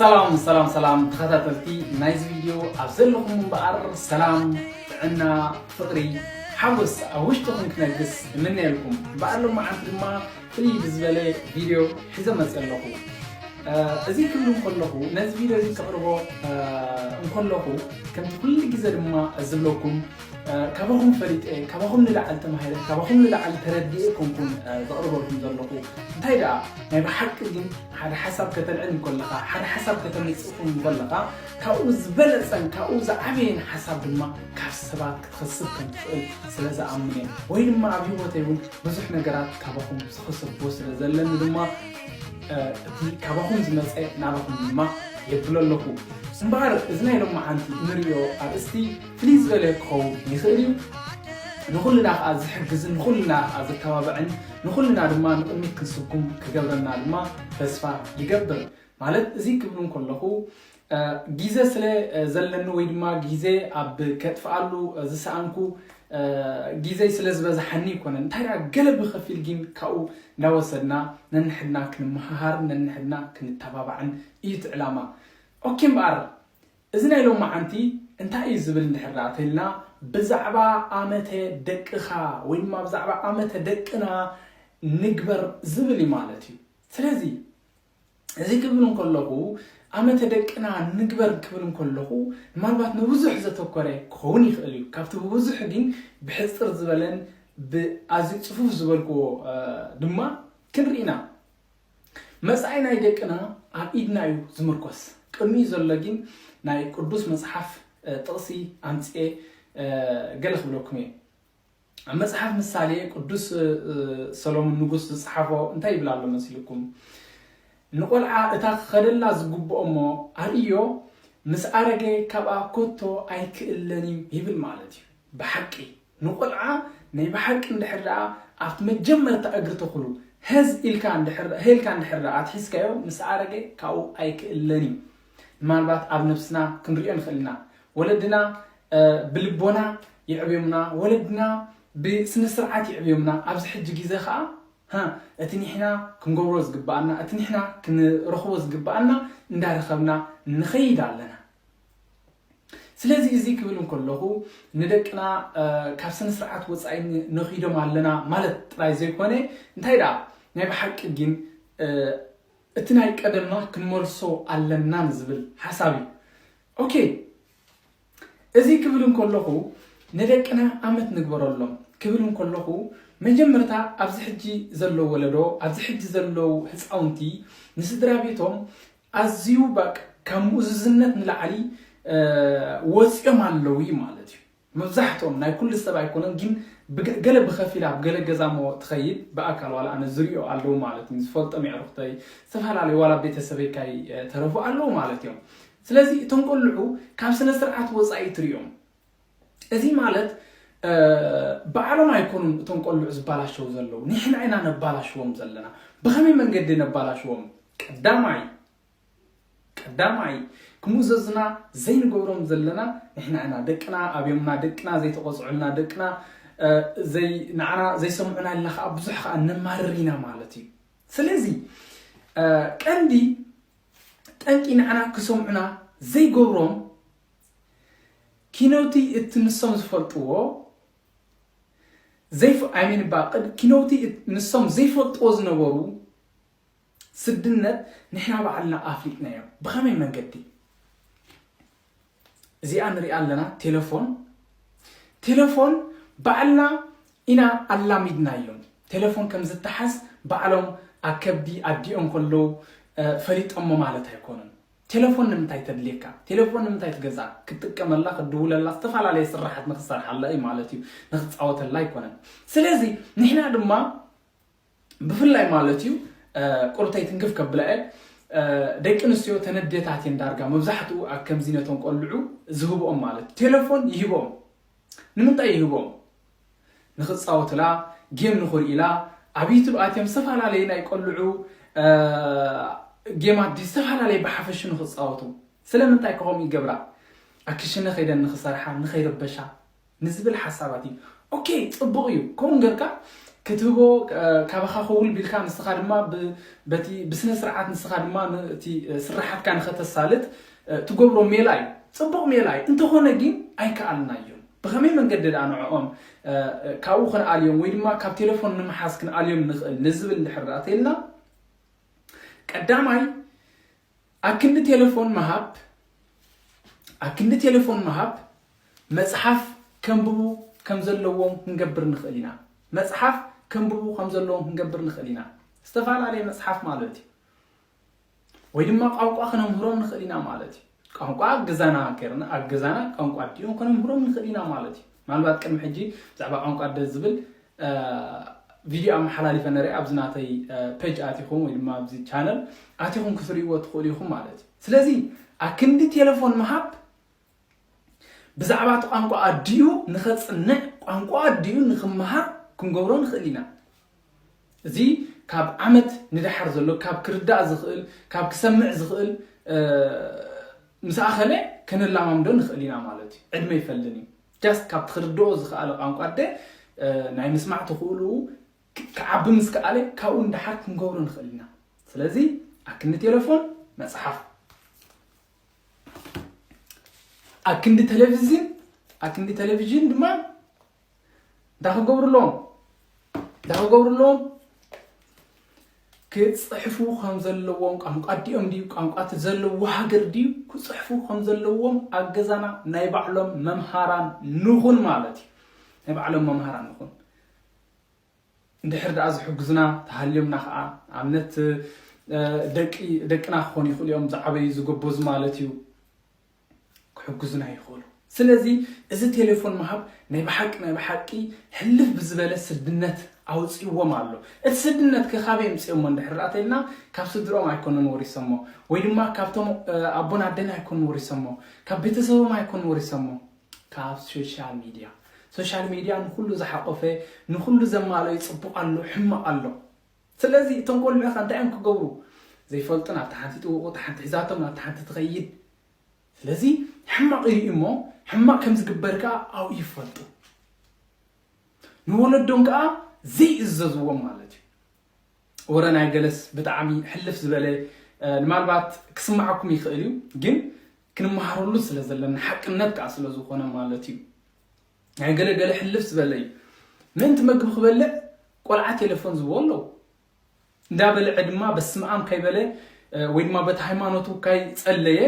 ሰላም ሰላም ሰላም ተኸታተልቲ ናይዚ ቪድዮ፣ ኣብ ዘለኹም እምበኣር ሰላም፣ ጥዕና፣ ፍቕሪ፣ ሓጎስ ኣብ ውሽጥኹም ክነግስ እምነየልኩም። እምበኣር ሎማዓንቲ ድማ ፍልይ ብዝበለ ቪድዮ ሒዘ መፅእ ኣለኹ። እዚ ክብል እንከለኹ፣ ነዚ ቪድዮ እዚ ከቕርቦ እንከለኹ፣ ከምቲ ኩሉ ግዜ ድማ ዝብለኩም፣ ካባኹም ፈሊጠ፣ ካባኹም ንላዕሊ ተማሂረ፣ ካባኹም ንላዕሊ ተረዲኤ ኮንኩን ዘቕርበልኩም ዘለኹ። እንታይ ደኣ፣ ናይ ብሓቂ ግን ሓደ ሓሳብ ከተልዕል እንከለኻ፣ ሓደ ሓሳብ ከተምጽእ እንከለኻ፣ ካብኡ ዝበለጸን ካብኡ ዝዓበየን ሓሳብ ድማ ካብ ሰባት ክትኸስብ ከም ትኽእል ስለ ዝኣምን እየ። ወይ ድማ ኣብ ህይወተይ እውን ብዙሕ ነገራት ካባኹም ዝኸሰብኩዎ ስለ ዘለኒ ድማ፣ እቲ ካባኹም ዝመጸ ናባኹም ድማ የብሎ ኣለኹ። እምበኣር እዚ ናይ ሎማዓንቲ እንርእዮ ኣርእስቲ ፍልይ ዝበለ ክኸውን ይኽእል እዩ። ንኹልና ከኣ ዝሕግዝን ንኹልና ከኣ ዘተባብዕን ንኹልና ድማ ንቕድሚት ክንስጉም ክገብረና ድማ ተስፋ ይገብር። ማለት እዚ ክብል እንከለኹ፣ ግዜ ስለ ዘለኒ ወይ ድማ ግዜ ኣብ ከጥፍኣሉ ዝሰኣንኩ፣ ግዜይ ስለ ዝበዝሓኒ ኣይኮነን። እንታይ ደኣ፣ ገለ ብኸፊል ግን ካብኡ እንዳወሰድና ነንሕድና ክንመሃሃርን ነንሕድና ክንተባባዕን እዩ እቲ ዕላማ። ኦኬ፣ እምበኣር እዚ ናይ ሎማዓንቲ እንታይ እዩ ዝብል እንድሕር ደኣ ተልና፣ ብዛዕባ ኣመተ ደቅኻ ወይ ድማ ብዛዕባ ኣመተ ደቅና ንግበር ዝብል እዩ ማለት እዩ። ስለዚ እዚ ክብል እንከለኹ፣ ኣመተ ደቅና ንግበር ክብል እንከለኹ፣ ምናልባት ንብዙሕ ዘተኮረ ክኸውን ይኽእል እዩ። ካብቲ ብብዙሕ ግን ብሕጽር ዝበለን ብኣዝዩ ጽፉፍ ዝበልክዎ ድማ ክንርኢ ኢና። መጻኢ ናይ ደቅና ኣብ ኢድና እዩ ዝምርኮስ። ቅድሚኡ ዘሎ ግን ናይ ቅዱስ መጽሓፍ ጥቕሲ ኣምጽኤ ገለ ክብለኩም እየ። ኣብ መጽሓፍ ምሳሌ ቅዱስ ሰሎሞን ንጉስ ዝጸሓፎ እንታይ ይብል ኣሎ መሲልኩም? ንቆልዓ እታ ክኸደላ ዝግብኦ እሞ ኣርእዮ፣ ምስ ኣረገ ካብኣ ኮቶ ኣይክእለን እዩ ይብል ማለት እዩ። ብሓቂ ንቆልዓ ናይ ብሓቂ እንድሕር ደኣ ኣብቲ መጀመርታ እግሪ ተኽሉ ሀዝ ኢልካ እንድሕር፣ ሄልካ እንድሕር ደኣ ኣትሒዝካዮ፣ ምስ ኣረገ ካብኡ ኣይክእለን እዩ። ምናልባት ኣብ ነብስና ክንሪኦ ንኽእል ኢና። ወለድና ብልቦና የዕብዮምና፣ ወለድና ብስነ ስርዓት የዕብዮምና። ኣብዚ ሕጂ ግዜ ኸኣ እቲ ንሕና ክንገብሮ ዝግብኣና፣ እቲ ንሕና ክንረኽቦ ዝግብኣና እንዳረኸብና ንኸይድ ኣለና። ስለዚ እዚ ክብል እንከለኹ ንደቅና ካብ ስነ ስርዓት ወፃኢ ነኺዶም ኣለና ማለት ጥራይ ዘይኮነ፣ እንታይ ደኣ ናይ ብሓቂ ግን እቲ ናይ ቀደምና ክንመልሶ ኣለና ንዝብል ሓሳብ እዩ። ኦኬ፣ እዚ ክብል እንከለኹ ንደቅና ኣመት ንግበረሎም ክብል እንከለኹ፣ መጀመርታ ኣብዚ ሕጂ ዘለዉ ወለዶ፣ ኣብዚ ሕጂ ዘለዉ ህፃውንቲ ንስድራ ቤቶም ኣዝዩ በቃ ካብ ምእዙዝነት ንላዕሊ ወፂኦም ኣለዉ ማለት እዩ። መብዛሕትኦም፣ ናይ ኩሉ ሰብ ኣይኮነን፣ ግን ብገ-፣ ገለ ብኸፊል ኣብ ገለ ገዛ እሞ ትኸይድ፣ ብኣካል ዋላ ኣነ ዝሪኦ ኣለዉ ማለት እዩ። ዝፈልጦም የዕሩኽተይ፣ ዝተፈላለዩ ዋላ ቤተሰበይ ካይ ተረፉ ኣለዉ ማለት እዮም። ስለዚ እቶም ቆልዑ ካብ ስነ ስርዓት ወፃኢ ትሪኦም። እዚ ማለት ባዕሎም ኣይኮኑን እቶም ቆልዑ ዝበላሸዉ ዘለዉ፣ ንሕና ኢና ነባላሽዎም ዘለና። ብኸመይ መንገዲ ነባላሽዎም? ቀዳማይ ቀዳማይ ክምእዘዙና ዘይንገብሮም ዘለና ንሕና ኢና። ደቅና ኣብዮምና፣ ደቅና ዘይተቆፅዑልና፣ ደቅና ዘይ-፣ ንዓና ዘይሰምዑና ኢልና ከዓ ብዙሕ ከዓ ነማርር ኢና ማለት እዩ። ስለዚ ቀንዲ ጠንቂ ንዓና ክሰምዑና ዘይገብሮም ኪኖቲ እቲ ንሶም ዝፈልጥዎ ዘይፍ-፣ I mean፣ ባ-፣ ቅድ-፣ ኪኖቲ እት-፣ ንሶም ዘይፈልጥዎ ዝነበሩ ስድነት ንሕና ባዕልና ኣፍሊጥናዮ። ብኸመይ መንገዲ? እዚኣ ንሪኣ ኣለና፣ ቴሌፎን። ቴሌፎን ባዕልና ኢና ኣላሚድናዮም። ቴሌፎን ከም ዝተሓዝ ባዕሎም ኣብ ከብዲ ኣዲኦም ከለዉ፣ እ፣ ፈሊጦሞ ማለት ኣይኮኑን። ቴሌፎን ንምንታይ ተድልየካ? ቴሌፎን ንምንታይ ትገዝኣ? ክትጥቀመላ፣ ክትድውለላ፣ ዝተፈላለየ ስራሓት ንኽትሰርሓላ እዩ ማለት እዩ። ንኽትፃወተላ ኣይኮነን። ስለዚ ንሕና ድማ ብፍላይ ማለት እዩ፣ እ፣ ቁርብተይ ትንክፍ ከብላ እየ፣ እ፣ ደቂ ኣንስትዮ ተነዴታት እየን ዳርጋ መብዛሕትኡ ኣብ ከምዚ ነቶም ቆልዑ ዝህብኦም ማለት እዩ። ቴሌፎን ይህብኦም። ንምንታይ ይህብኦም? ንኽፃወቱላ፣ ጌም ንኽርእዩላ፣ ኣብ ዩቱብ ኣትዮም ዝተፈላለዩ ናይ ቆልዑ፣ እ፣ ጌማት ድዩ ዝተፈላለየ ብሓፈሹ ንኽፃወቱ። ስለምንታይ ከምኡ ይገብራ? ኣብ ክሽነ ከይደን ንኽሰርሓ፣ ንኸይረበሻ። ንዝብል ሓሳባት እዩ። ኦኬ፣ ጽቡቕ እዩ። ከምኡ ገርካ ክትህቦ ካባኻ ከውል ቢልካ ንስኻ ድማ በቲ ብስነ ስርዓት ንስኻ ድማ እቲ ስራሓትካ ንኸተሳልጥ ትገብሮ ሜላ እዩ። ፅቡቕ ሜላ እዩ። እንተኾነ ግን ኣይከኣልናዮም። ብኸመይ መንገዲ ደኣ ንዕኦም ካብኡ ክንኣልዮም ወይ ድማ ካብ ቴሌፎን ንምሓዝ ክንኣልዮም ንኽእል ንዝብል እንድሕር ደኣ ተልና ቀዳማይ ኣክንዲ ቴሌፎን ምሃብ ኣክንዲ ቴሌፎን ምሃብ መጽሓፍ ከንብቡ ከም ዘለዎም ክንገብር ንኽእል ኢና። መጽሓፍ ከንብቡ ከም ዘለዎም ክንገብር ንኽእል ኢና። ዝተፈላለየ መጽሓፍ ማለት እዩ። ወይ ድማ ቋንቋ ክነምህሮም ንኽእል ኢና ማለት እዩ። ቋንቋ ኣብ ገዛና ገርና ኣብ ገዛና ቋንቋ ኣዲኦም ከነምህሮም ንኽእል ኢና ማለት እዩ። ምናልባት ቅድሚ ሕጂ ብዛዕባ ቋንቋ ኣደ ዝብል ቪድዮ ኣመሓላሊፈ ነርኢ ኣብዚ ናተይ ፔጅ ኣቲኹም ወይ ድማ ኣብዚ ቻነል ኣቲኹም ክትርእይዎ ትኽእሉ ኢኹም ማለት እዩ። ስለዚ ኣክንዲ ቴሌፎን ምሃብ ብዛዕባ እቲ ቋንቋ ኣዲኡ ንኸፅንዕ ቋንቋ ኣዲኡ ንክመሃር ክንገብሮ ንኽእል ኢና። እዚ ካብ ዓመት ንደሓር ዘሎ ካብ ክርዳእ ዝኽእል ካብ ክሰምዕ ዝኽእል ምስ ኣኸለ ከነላማምዶ ንኽእል ኢና ማለት እዩ። ዕድመ ይፈልኒ ጃስት ካብ ክርድኦ ዝኽኣለ ቋንቋ ኣደ ናይ ምስማዕ ተኽእልኡ ክዓቢ ምስ ከኣለ ካብኡ ንደሓር ክንገብሮ ንኽእል ኢና። ስለዚ ኣክንዲ ቴሌፎን መፅሓፍ ኣክንዲ ቴሌቪዝን ኣክንዲ ቴሌቪዥን ድማ እንታይ ክገብሩ ኣለዎም እንታይ ክገብሩ ኣለዎም ክፅሕፉ ከም ዘለዎም ቋንቋ ኣዲኦም ድዩ ቋንቋ እቲ ዘለዎ ሃገር ድዩ ክፅሕፉ ከም ዘለዎም ኣብ ገዛና ናይ ባዕሎም መምሃራን ንኹን ማለት እዩ ናይ ባዕሎም መምሃራን ንኹን እንድሕር ደኣ ዝሕግዙና ተሃልዮምና ከዓ ኣብነት ደቂ ደቅና ክኾኑ ይኽእሉ እዮም ዝዓበዩ ዝጎበዙ ማለት እዩ ክሕግዙና ይኽእሉ ስለዚ እዚ ቴሌፎን ምሃብ ናይ ብሓቂ ናይ ብሓቂ ሕልፍ ብዝበለ ስድነት ኣውፅእዎም ኣሎ እቲ ስድነት ከ ካበይ ምፅኦሞ እንድሕር ደኣ ተልና ካብ ስድሮም ኣይኮኑን ወሪሶሞ ወይ ድማ ካብቶም ኣቦን ኣደን ኣይኮኑን ወሪሶሞ ካብ ቤተሰቦም ኣይኮኑን ወሪሶሞ ካብ ሶሻል ሚድያ ሶሻል ሚድያ ንኩሉ ዝሓቆፈ ንኩሉ ዘማለዩ ፅቡቅ ኣሎ ሕማቅ ኣሎ ስለዚ እቶም ቆልዑ ከ እንታይ እዮም ክገብሩ ዘይፈልጡ ናብቲ ሓንቲ ጥውቁ ሓንቲ ሒዛቶም ናብቲ ሓንቲ ትኸይድ ስለዚ ሕማቅ ይርኢ እሞ ሕማቅ ከም ዝግበር ከዓ ኣብኡ ይፈልጡ ንወለዶም ከዓ ዘይእዘዝዎም ማለት እዩ ወረ ናይ ገለስ ብጣዕሚ ሕልፍ ዝበለ ምናልባት ክስማዓኩም ይኽእል እዩ ግን ክንመሃረሉ ስለ ዘለና ሓቅነት ከዓ ስለ ዝኾነ ማለት እዩ ናይ ገለገለ ሕልፍ ዝበለ እዩ ምእንቲ መግቢ ክበልዕ ቆልዓ ቴሌፎን ዝብዎ ኣለዉ እንዳበልዐ ድማ በስመኣም ከይበለ ወይ ድማ በቲ ሃይማኖቱ ካይ ጸለየ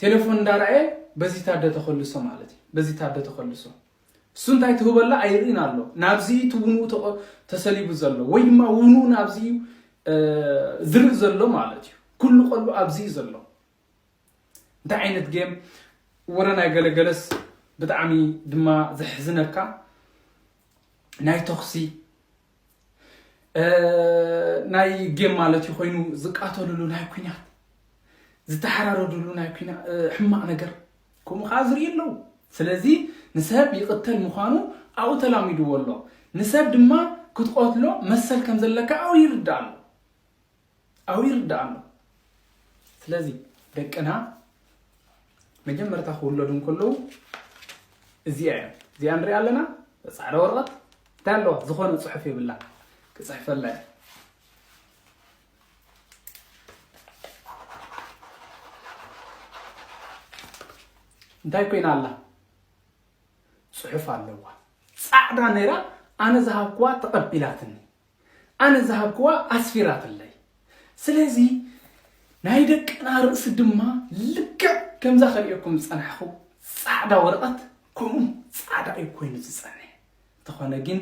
ቴሌፎን እንዳረኣየ በዚታ ደ ተኸልሶ ማለት እዩ በዚታ ደ ተኸልሶ እሱ እንታይ ትህበላ ኣይርእን ኣሎ ናብዚ ትውንኡ ተሰሊቡ ዘሎ ወይ ድማ ውንኡ ናብዚ ዝርኢ ዘሎ ማለት እዩ ኩሉ ቆልቡ ኣብዚ እዩ ዘሎ እንታይ ዓይነት ጌም ወረ ናይ ገለገለስ ብጣዕሚ ድማ ዘሕዝነካ ናይ ተኽሲ ናይ ጌም ማለት እዩ ኮይኑ ዝቃተልሉ ናይ ኩናት ዝተሓራረድሉ ናይ ኩና ሕማቕ ነገር ከምኡ ከዓ ዝርኢ ኣለዉ ስለዚ ንሰብ ይቕተል ምዃኑ ኣብኡ ተላሚድዎ ኣሎ ንሰብ ድማ ክትቐትሎ መሰል ከም ዘለካ ኣብኡ ይርዳእ ኣሎ ኣብኡ ይርዳእ ኣሎ ስለዚ ደቅና መጀመርታ ክውለዱ እንከለዉ እዚኣ እያ እዚኣ ንሪኣ ኣለና ፃዕዳ ወረቐት እንታይ ኣለዋ ዝኾነ ፅሑፍ የብላ ክፅሕፈላ እያ እንታይ ኮይና ኣላ ፅሑፍ ኣለዋ ፃዕዳ ነይራ ኣነ ዝሃብክዋ ተቐቢላትኒ ኣነ ዝሃብክዋ ኣስፊራትለይ ስለዚ ናይ ደቅና ርእሲ ድማ ልክዕ ከምዛ ከርእየኩም ዝፀናሕኹ ፃዕዳ ወረቐት ከምኡ ፃዕዳ እዩ ኮይኑ ዝፀንሕ እንተኾነ ግን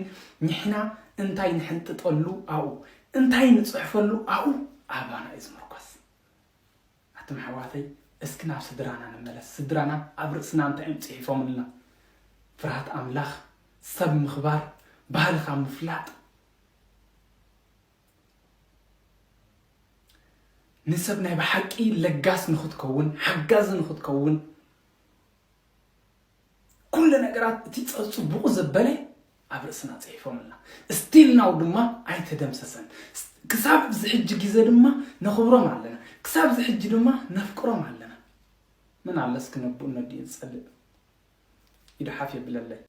ንሕና እንታይ ንሕንጥጠሉ ኣብኡ እንታይ ንፅሕፈሉ ኣብኡ ኣባና እዩ ዝምርኮስ ኣቱም ኣሕዋተይ እስኪ ናብ ስድራና ንመለስ ስድራና ኣብ ርእስና እንታይ እዮም ፅሒፎምልና ፍርሃት ኣምላኽ ሰብ ምኽባር ባህልኻ ምፍላጥ ንሰብ ናይ ብሓቂ ለጋስ ንኽትከውን ሓጋዚ ንኽትከውን ኩሉ ነገራት እቲ ጸጽቡቑ ዘበለ ኣብ ርእስና ጽሒፎምልና ስቲል ናው ድማ ኣይተደምሰሰን ክሳብ ዝሕጂ ግዜ ድማ ነኽብሮም ኣለና ክሳብ ዝሕጂ ድማ ነፍቅሮም ኣለና ምን ኣለስ ክነብኡ ነዲኡ ዝጸልእ ኢዱ ሓፍ የብለለይ